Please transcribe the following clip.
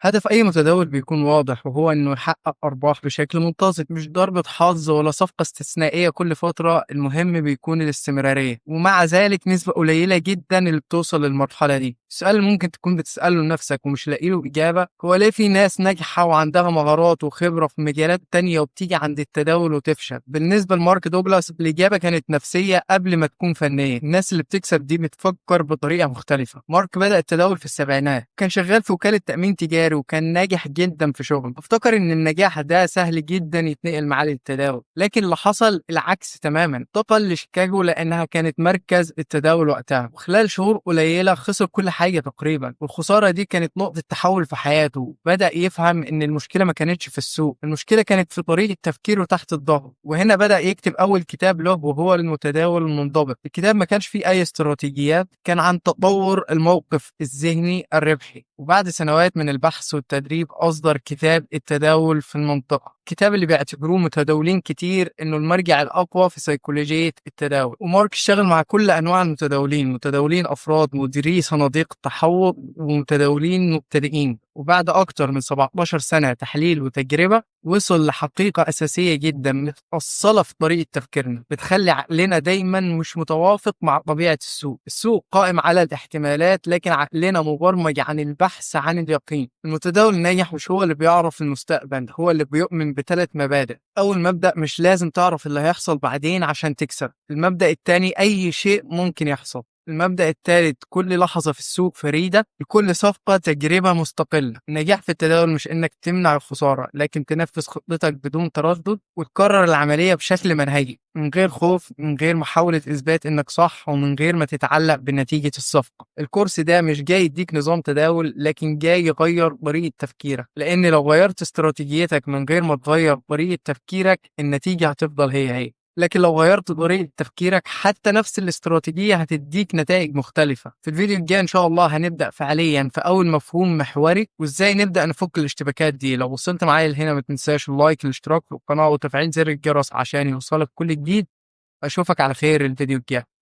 هدف أي متداول بيكون واضح، وهو إنه يحقق أرباح بشكل منتظم، مش ضربة حظ ولا صفقة استثنائية كل فترة. المهم بيكون الاستمرارية، ومع ذلك نسبة قليلة جدا اللي بتوصل للمرحلة دي. السؤال اللي ممكن تكون بتسأله لنفسك ومش لاقي له إجابة هو ليه في ناس ناجحة وعندها مهارات وخبرة في مجالات تانية وبتيجي عند التداول وتفشل؟ بالنسبة لمارك دوجلاس الإجابة كانت نفسية قبل ما تكون فنية. الناس اللي بتكسب دي بتفكر بطريقة مختلفة. مارك بدأ التداول في السبعينات، كان شغال في وكالة تأمين تجاري وكان ناجح جدا في شغله. افتكر إن النجاح ده سهل جدا يتنقل معاه للتداول، لكن اللي حصل العكس تماما. انتقل لشيكاغو لأنها كانت مركز التداول وقتها، وخلال شهور قليلة خسر كل حاجة تقريبا، والخسارة دي كانت نقطة تحول في حياته. بدأ يفهم إن المشكلة ما كانتش في السوق، المشكلة كانت في طريقة تفكيره تحت الضغط. وهنا بدأ يكتب أول كتاب له وهو المتداول المنضبط. الكتاب ما كانش فيه أي استراتيجيات، كان عن تطور الموقف الذهني الربحي. وبعد سنوات من البحث والتدريب أصدر كتاب التداول في المنطقة، الكتاب اللي بيعتبروه متداولين كتير إنه المرجع الأقوى في سيكولوجية التداول. ومارك اشتغل مع كل أنواع المتداولين، متداولين أفراد، مديري صناديق تحوط، ومتداولين مبتدئين. وبعد أكتر من 17 سنة تحليل وتجربة وصل لحقيقة أساسية جدا متأصلة في طريقة تفكيرنا، بتخلي عقلنا دايما مش متوافق مع طبيعة السوق. السوق قائم على الاحتمالات، لكن عقلنا مبرمج عن البحث عن اليقين. المتداول الناجح مش هو اللي بيعرف المستقبل، هو اللي بيؤمن بثلاث مبادئ. أول مبدأ، مش لازم تعرف اللي هيحصل بعدين عشان تكسب. المبدأ الثاني، أي شيء ممكن يحصل. المبدأ الثالث، كل لحظة في السوق فريدة، لكل صفقة تجربة مستقلة. النجاح في التداول مش إنك تمنع الخسارة، لكن تنفذ خطتك بدون تردد وتكرر العملية بشكل منهجي، من غير خوف، من غير محاولة إثبات إنك صح، ومن غير ما تتعلق بنتيجة الصفقة. الكورس ده مش جاي يديك نظام تداول، لكن جاي يغير طريقة تفكيرك، لأن لو غيرت استراتيجيتك من غير ما تغير طريقة تفكيرك النتيجة هتفضل هي هي. لكن لو غيرت طريقة تفكيرك حتى نفس الاستراتيجية هتديك نتائج مختلفة. في الفيديو الجاي إن شاء الله هنبدأ فعليا في أول مفهوم محوري وإزاي نبدأ نفك الاشتباكات دي. لو وصلت معايا لهنا ما تنساش ال like، الاشتراك في القناة، وتفعيل زر الجرس عشان يوصلك كل جديد. أشوفك على خير الفيديو الجاي.